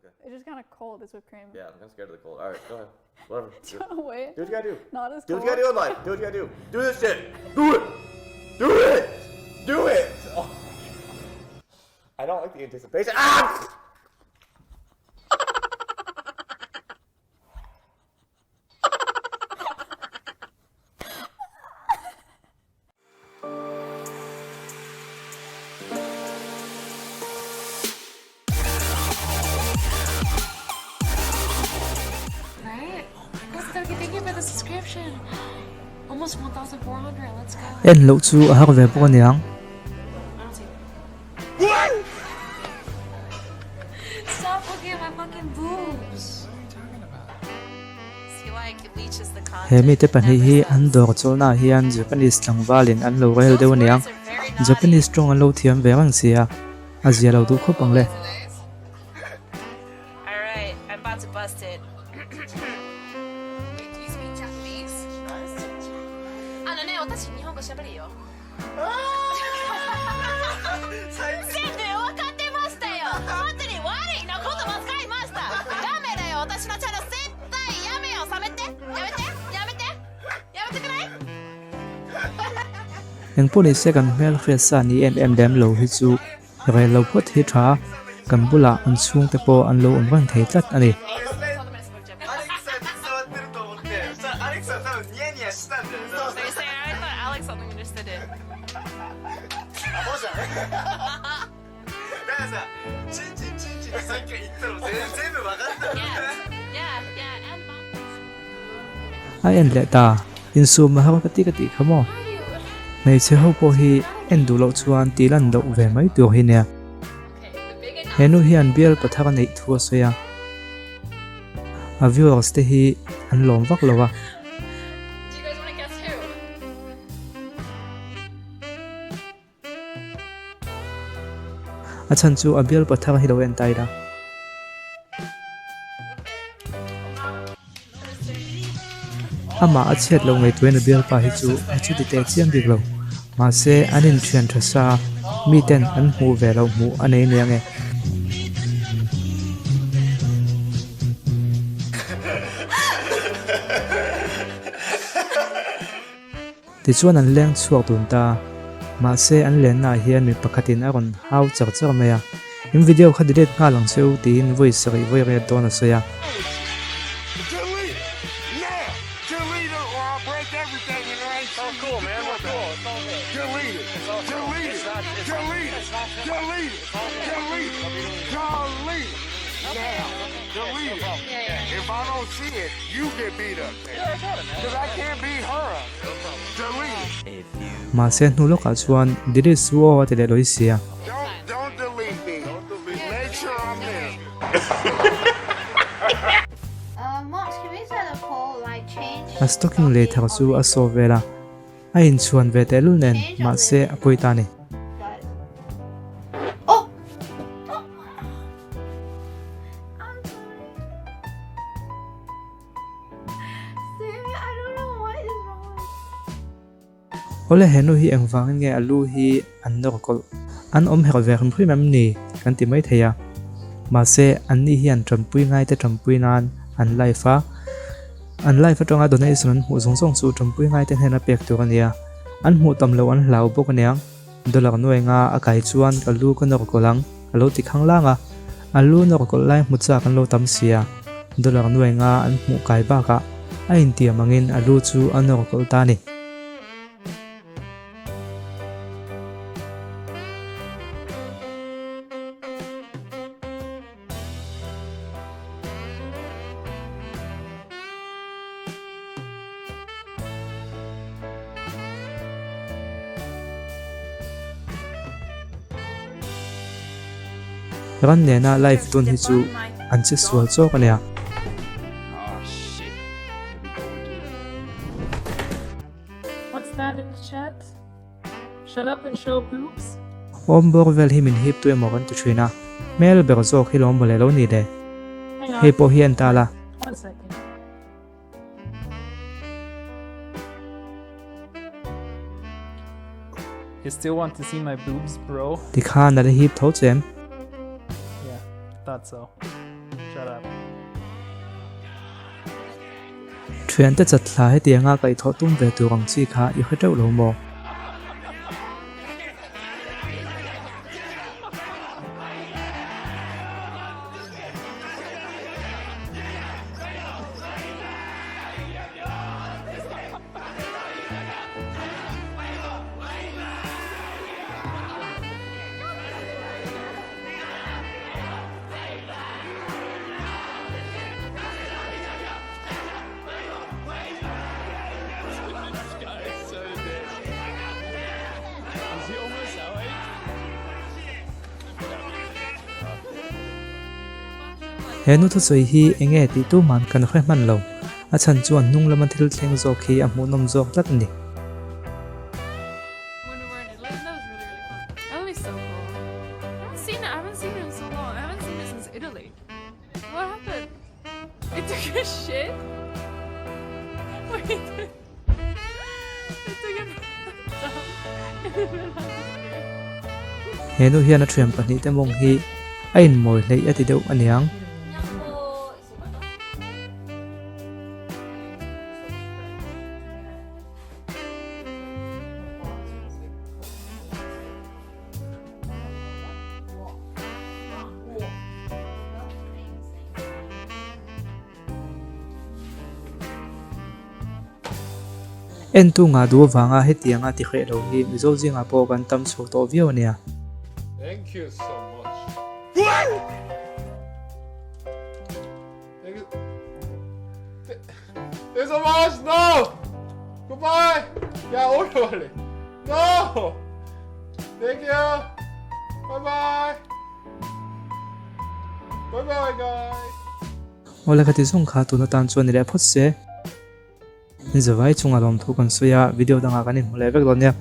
It's just kind of cold, this whipped cream. Yeah, I'm kind of scared of the cold. All right, go ahead. Whatever. Do you want to wait? Do what you gotta do. Not as Do cold. what you gotta do in life. Do what you gotta do. Do this shit. Do it. Do it. Do it. Oh. I don't like the anticipation. Ah! En loh chu a har ve bawk aniang. He mite pahnih hi an dawr chawlhnaah hian Japanese tlangvalin an lo rel deuh aniang. Japanese tawng an lo thiam ve reng si a, a zia lo duh khawp ang le. Engpawh ni se kan hmel hriatsa ni em em lem lo hi chu rel lo phawt hi tha kan bulah an chhungte pawh an lo awm reng thei tlat a ni. A en leh ta, insum a har ka ti ka tih kha maw? Hmeichhe ho pawh hi en duh loh chuan tih lan loh ve mai tur hi nia. He nu hian bial pathar a neih thu a sawi a, a viewers te hi an lawm vak lo a. A chhan chu a bial pathar hi lo en ta ila. Amah a chhiat loh ngaihtuahin a bialpa hi chu a chuti teh chiam bik lo. Mahse, an inthian tha sa, miten an hmuh ve loh hmuh a nei nia nge. Tichuan an leng chhuak dun ta. Mahse an lennaah hian mi pakhatin a rawn hau char char mai a, In video kha delete nghal ang che u tiin vawi sarih vawi riat dawn a sawi a. Mahse hnu lawkah chuan delete su aw a ti leh lawi sia. A stocking lei thar chu a saw vel a, a inchhuan ve tehlul nen mahse a pawi ta a ni. Awle he nu hi engvangin nge a lu hi an nawr kawlh? An awm herh ve hrim hrim em ni? Kan ti mai thei a. Mahse, anni hian tanpui ngaite tanpui nan an live a, an live atanga donation an hmuh zawng zawng chu tanpui ngaite hnena pek tur a nia. An hmuh tam loh an hlau bawk aniang. Dollar nuai nga a kai chuan ka lu ka nawr kawlh ang, a lo ti khang lang a. A lu nawr kawlh lai hmu chak an lo tam sia. Dollar nuai nga an hmuh kai bakah a intiam angin a lu chu a nawr kawlh ta a ni. Ran nena live dun hi chu an che sual chawk a nia. Awm bawr vel hi min hip tu emaw kan ti thin a, hmel ber zawk hi lawm mawle lo ni le. Hei pawh hi en ta la. Tikhan a la hip tho che em? Thiante chatthla hetianga kaihthawh tum ve tur ang chi kha i hre teuh lo maw? He nu thusawi hi enge tih tuman kan hre hman lo. A chhan chuan hnung lama thil thleng zawk hi a hmuhnawm zawk tlat a ni. He nu hian a thian pahnihte mawng hi a inmawi hleih a ti deuh a niang. Entu ngah duh avanga hetianga ti hreh lo hi Mizo zingah pawh kan tam chho tawh viau a nia. Thank you so much. Thank you. Thank you so much. No. Goodbye. 야, 오래 빨리. No. Thank you. Bye bye. Bye bye guys. Awle ka ti zawng kha tun atan chuan ni leh phawt se. Zavai chunga lawmthu kan sawi a, video dangah kan inhmu leh vek dawn nia.